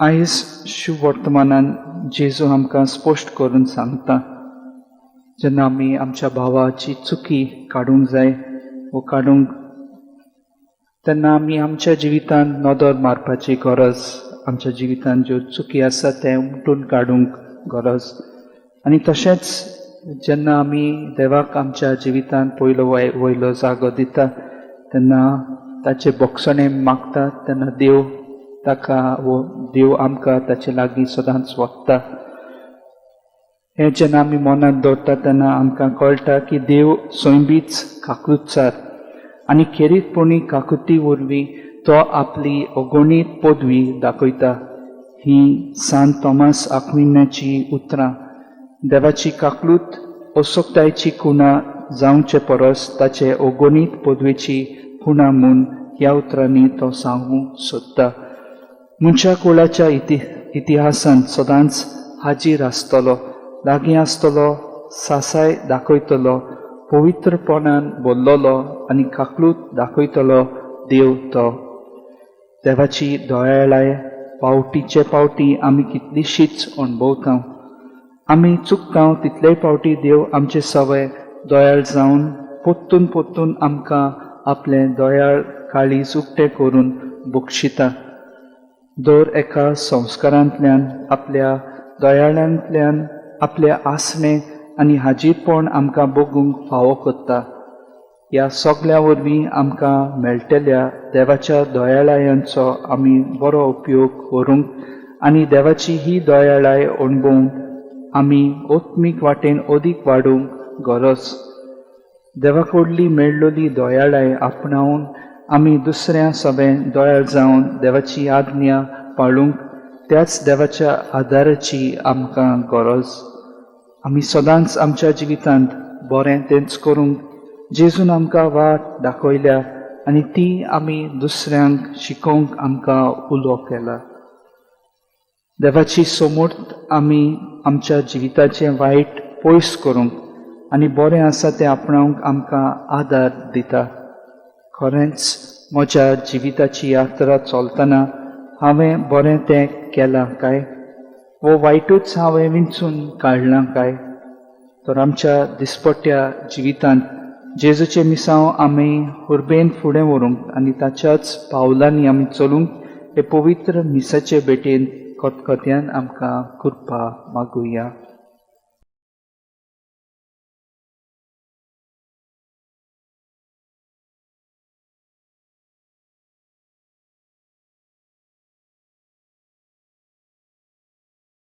आयज शुभवर्तमानान जेजू आमकां स्पश्ट करून सांगता, जेन्ना आमी आमच्या भावाची चुकी काडूंक जाय वो काडूंक तेन्ना आमी आमच्या जिवितांत नदर मारपाची गरज, आमच्या जिवितांत ज्यो चुकी आसा तें उमटून काडूंक गरज. आनी तशेंच जेन्ना आमी देवाक आमच्या जिवितांत पयलो वयलो जागो दिता तेन्ना ताचे बोगसणें मागता तेन्ना देव ताका वो देव आमकां ताचे लागीं सदांच वता. हें जेन्ना आमी मनांत दवरता तेन्ना आमकां कळटा की देव सैंबीच काकूतसार आनी खेरीतपणी काकुती वरवीं तो आपली अगणीत पदवी दाखयता. ही सांत तॉमास आक्विनाची उतरां. देवाची काकलूत असोकतायची खुणा जावचे परस ताचे अगणीत पदवेची खुणा म्हूण ह्या उतरांनी तो सांगूंक सोदता. मनशा कुळाच्या इतिहासांत सदांच हाजीर आसतलो, लागीं आसतलो, सासाय दाखयतलो, पवित्रपणान बोल्लोलो आनी काकलूत दाखयतलो देव तो. देवाची दयाळाय पावटीचे पावटी आमी कितलीशीच अणभवता. आमी चुकता तितलेय पावटी देव आमचे सवय दयाळ जावन पोत्तून पोत्तून आमकां आपलें दयाळ काळीज उक्तें करून बक्षिता. दर एका संस्कारांतल्यान आपल्या दयाळांतल्यान आपलें आसणें आनी हाजीरपण आमकां बगूंक फावो करता. ह्या सगल्या वरवीं आमकां मेळटल्या देवाच्या दयाळायांचो आमी बरो उपयोग करूंक आनी देवाची ही दयाळाय अणभवूंक आमी आत्मीक वाटेन अदीक वाडूंक गरज. देवा कडली मेळ्ळोली दयाळाय आपणावन आमी दुसऱ्या सगळें दयाळ जावन देवाची आज्ञा पाळूंक त्याच देवाच्या आदाराची आमकां गरज. आमी सदांच आमच्या जिवितांत बरें तेंच करूंक जेजून आमकां वाट दाखयल्या आनी ती आमी दुसऱ्यांक शिकोवंक आमकां उलो केला. देवाची समर्थ आमी आमच्या जिविताचें वायट पयस करूंक आनी बरें आसा तें आपणावंक आमकां आदार दिता. खरेंच म्हज्या जिविताची यात्रा चलतना हांवें बरें तें केलां काय वो वायटूच हांवें विंचून काडलां काय? तर आमच्या दिसपट्ट्या जिवितांत जेजूचें मिसांव आमी हुर्बेन फुडें व्हरूंक आनी ताच्याच पावलांनी आमी चलूंक हे पवित्र मिसाचे भेटेन खतखत्यान आमकां कृपा मागुया.